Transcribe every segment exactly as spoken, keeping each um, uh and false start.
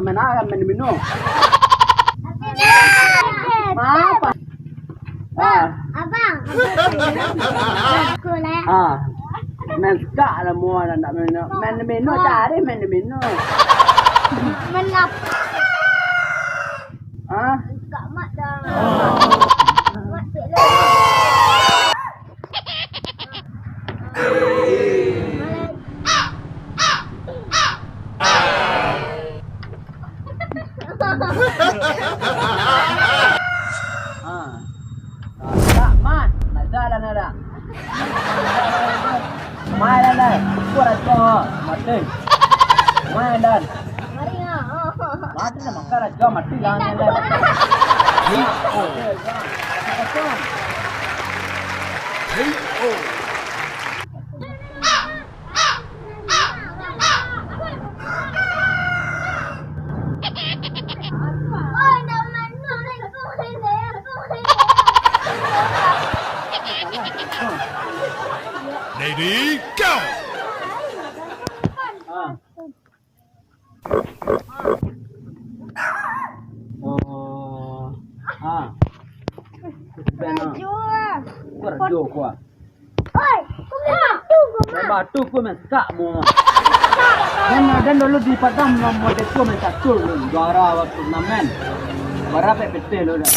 Mana main domino? Apa? Ah. Abang. Aku lah. Ah. Main skak lah, mau nak main domino. Main domino, cari main domino. Main apa? Ah. Skak mak dah. Mak cek lah. Ah. Ah, tak, man. Tak jalan dah. Main dah. Kuat kau. Mati. Main dah. Mari, ah. Mati lah, makan lah. Jom mati lah. Hei, oh. Hei, oh. Lady, go! Ah. Oh. Ah. Karajo ah. Karajo ko ah. Oi, kau main batu ko, Mak. Main batu ko, main skak mo. Main adan dulu di Padang, main model ko, main catur dulu. Juara waktu turnamen. Bara pek peteh lo dah.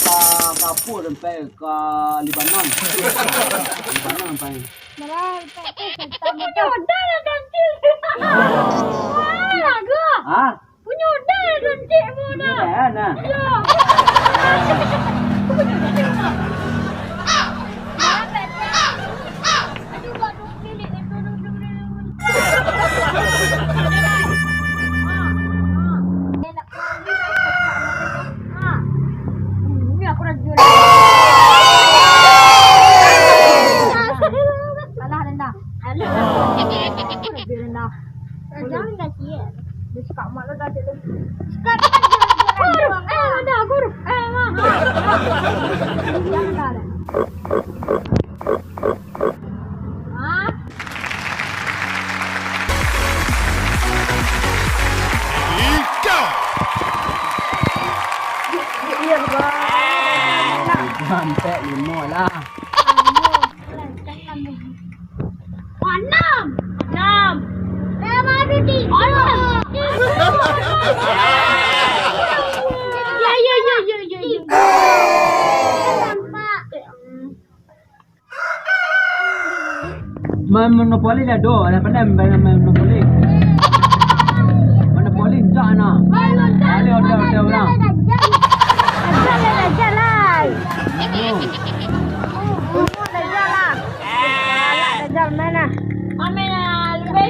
Ka, ka apo sampai ka Libanon. Libanon sampai. Bara pek peteh sampai. Kau punya modal lah, ganti. Wah, lagu. Hah? Punyo dah, Don, cik mu dah. Iyo, nah. Iyo. Punyo dah, cik mu dah. Aduh, buat dua kali, dua kali, dua kali. Ini aku dah jual. Salah, Don, dah. Aku dah jual, dah. Jangan kasih ya. Dia suka mak lo tadi tu. Suka dia kan jual-jualan doang. Eh, ada guru. Eh, mah. Jangan ada. Hah? Iya, Bang. Sampai lima lah. Anam. Anam. Eh, baru di. Anam. Ya, ya, ya, ya, ya, ya. Nampak. Main monopoli dah doh, dah pandai main, main monopoli. Monopoli enggak nak. Balik hotel, hotel orang. Ajar lah, ajar lah. Hmm. Ajar lah. Ajar lah. Amin lah, lebih.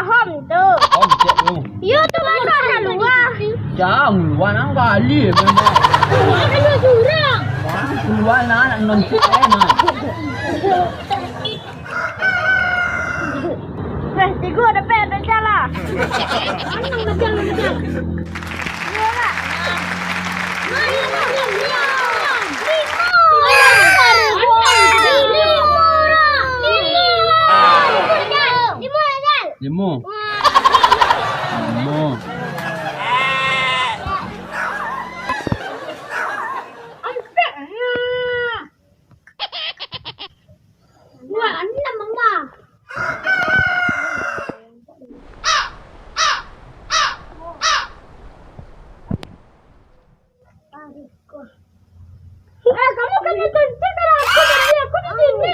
Hom tu. Hom cek tu. Yo tu makan kat luar. Jang luar nang gali memang. Luar kat luar surang. Wah, keluar nak, nak nonton eh nak. Beh, tigo dapek, dah jalan. Anang dah jalan, dah jalan. Limo. Limo. Wah, anam, Mama. Eh, kamu kan itu, itu kalau aku tadi, aku di sini.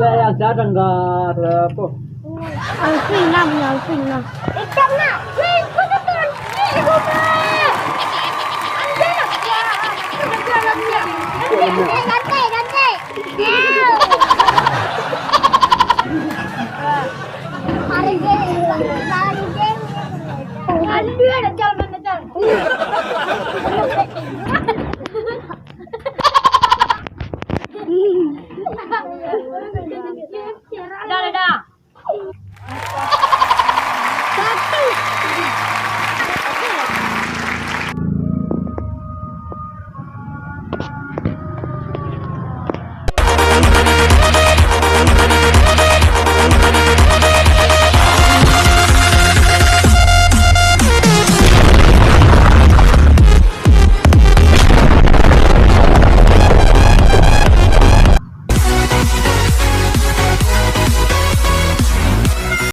Lah, ya, jangan dengar apa. Alvin lah, punya Alvin lah. Ikan nak. Weh, kau betul. Weh, kau betul. Anjay nak. Ya, anjay nak. Gantai, gantai.